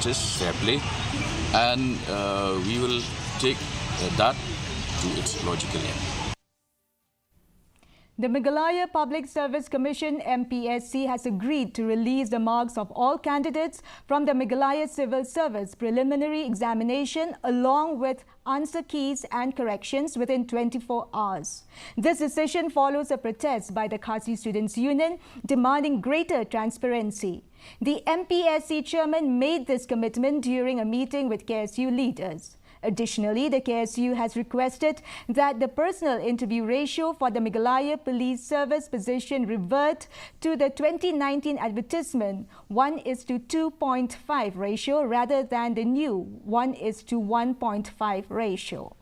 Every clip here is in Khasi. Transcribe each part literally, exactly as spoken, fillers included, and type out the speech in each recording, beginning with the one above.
Justice, fair play, and uh, we will take uh, that to its logical end. The Meghalaya Public Service Commission, M P S C, has agreed to release the marks of all candidates from the Meghalaya Civil Service preliminary examination along with answer keys and corrections within twenty-four hours. This decision follows a protest by the Khasi Students Union demanding greater transparency. The M P S C chairman made this commitment during a meeting with K S U leaders. Additionally, the K S U has requested that the personal interview ratio for the Meghalaya Police Service position revert to the twenty nineteen advertisement, one is to two point five ratio rather than the new one is to one point five ratio.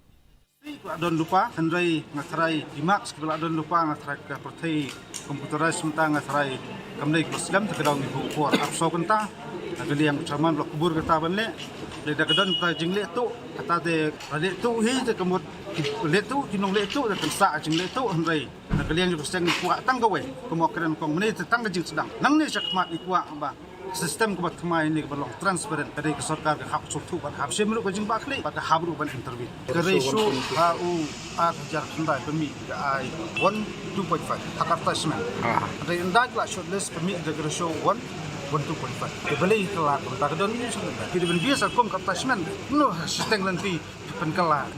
Ka la don lypa, hynrei nga tharai ki marks kiba la don lypa, nga tharai ka pyrthei computerized mynta, nga tharai kam dei kaba slem, te ka dang ïa u por ap shuh kynta. Nga ka liang chairman ba la kubur kata ban leh. Lada ka don ka jingleh tuh, kata te ka leh tuh hi, te ka mut leh tuh, ki nongleh tuh, te kan sah jingleh tuh, hynrei na ka liang jong ka seng ngi kwah tang kawei, ka mok kren kong mynne te tang ka jingsdang. Nangne sha khmat ngi kwah ba system kaba thymmai ne kaba long transparent, ka dei ka sorkar ka hap sngewthuh bad hap shim ruh ka jingbakla bad ka hap ruh ban intervene. Ka ratio ha u ar hajar khyndai pynmih ka ai one two point five ha ka advertisement. Hynrei ynda ki la shortlist pynmih da ka ratio one, one two point five. Te balei ka la kumta, ka don issue. Ki dei ban bias ha kum ka advertisement. No, shiteng lynti pynkylla.